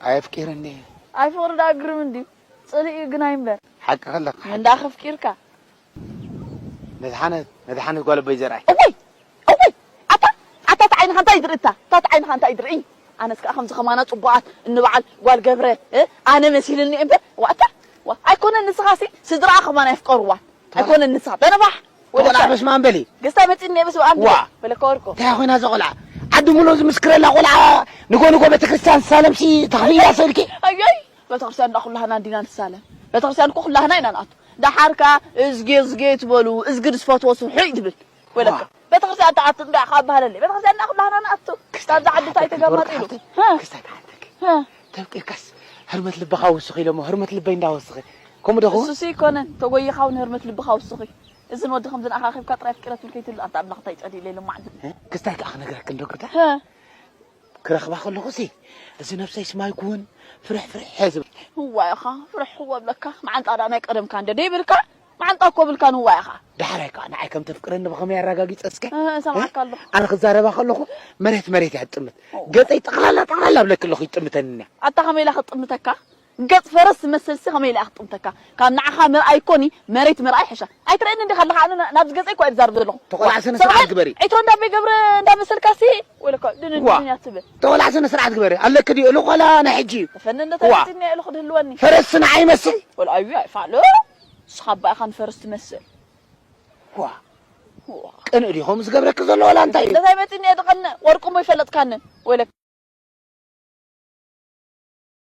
ኣየፍቂርን እየ። ኣይ ፍቕሪ ደኣ ግርም እንድዩ። ጽልኢ እዩ ግናይ እምበር። ሓቂ ከለካ ሓቂ። እንዳ ከፍቂርካ። መድሓነት መድሓነት ጓል ኣቦይ ዘርኣይ። እወይ! እወይ! ኣታ ኣታ እታ ዓይንኻ እንታይ ትርኢ እታ? እታ ዓይንኻ እንታይ ትርኢ? ኣነስ ከኣ ከምዚ ከማና ጽቡቓት እንበዓል ጓል ገብረ እ? ኣነ መሲልኒ እምበር ዋታ ዋ ኣይኮነን ንስኻሲ ስድራኣ ከማን ኣይፍቀርዋን ኣይኮነን ንስኻ በነባሕ ቆልዓ በስመ ኣብ በሊ። ገስታ መፂኒ በስመ ኣብ ዋ። በለካ ወርቆ እንታይ ኮይና እዛ ቆልዓ ዓዲ ሙሉ ዝምስክረላ ቆልዓ ንጎ ንጎ ቤተክርስትያን ዝሳለምሲ ተኽፍያ ሰልኪ ኣዮይ ቤተክርስትያን እንዳ ኩላህና እንዲና ንሳለም ቤተክርስትያን እኮ ኩላህና ኢና ንኣቱ ደሓር ከኣ እዝጌ እዝጌ ትበሉ እዝግድ ዝፈትዎ ስርሑ እዩ ትብል ወለካ ቤተክርስትያን ትኣቱ እንዳ ኢኻ ኣባህለለይ ቤተክርስትያን እንዳ ኩላህና ንኣቱ ካብዛ ዓዲ እንታይ ተገማጢሉ ክስታይ ተሓተኪ ተብቂርካስ ህርመት ልብኻ ወስኺ ኢሎሞ ህርመት ልበይ እንዳወስኺ ከምኡ ደኹ እሱስ ይኮነን ተጎይኻ እውን ህርመት ልብኻ ወስኺ እዝን ወዲ ከምዝን ኣኻኺብካ ጥራይ ፍቅረት ትብል ከይትብል ኣንታ ኣምላኽ እንታይ ጸዲለ ኢሉ ማዕድ ክስታይ ከኣ ክነግረክ እንዶ ግርዳ ክረኽባ ከለኹ ሲ እዚ ነብሰይ ስማይ ክውን ፍርሕ ፍርሕ ዝብል እዋ ኢኻ ፍርሕ ክወብለካ መዓንጣ ዳ ናይ ቀደምካ እንደ ደይብልካ መዓንጣ እኮ ብልካ ንዋይ ኢኻ። ዳሕራይ ከኣ ንዓይ ከም ተፍቅረኒ ብኸመይ ኣረጋጊጸ እስከ? እህ፣ እሰምዓካ ኣለኹ። ኣነ ክዛረባ ከለኹ መሬት መሬት እያ ትጥምት። ገጸይ ጠቕላላ ጠቕላላ ኣብለኪ ኣለኹ ይጥምተኒ እኒኣ። ኣታ ከመይ ኢላ ክትጥምተካ? ገጽ ፈረስ ዝመስል ሲ ከመይ ኢላ እያ ክትጥምተካ? ካብ ንዓኻ ምርኣይ እኮኒ መሬት ምርኣይ ይሕሻ። ኣይትርእየኒ እንዲኻ ኣለኻ? ኣነ ና- ናብዚ ገጸይ እኮ እየ ዝዛረብ ዘለኹ። ተቆላዕ ስነ ስርዓት ግበሪ። ዒትሮ እንዳበይ ገብረ እንዳመሰልካ ሲ ወለካ ድንድንያ ትብል። ተቆላዕ ስነ ስርዓት ግበሪ። ኣለኪ ድዩ? ልኾላ ናይ ሕጂ እዩ። ተፈኒ ዋ። እንደተፈትኒ ኢሉ ክድህልወኒ። ፈረስ ንዓይ ይመስል። ወላ ኣዩ ኣይፋሎ። ንስኻ ኣባ ኢኻ ንፈረስ ትመስል። ዋ ቅንእ ድዩ ከምኡ ዝገብረኪ ዘሎ ወላ እንታይ እዩ? እንታይ መፂኒ እየ ድቐንእ ወርቁ እሞ ይፈለጥካኒ ወይለካ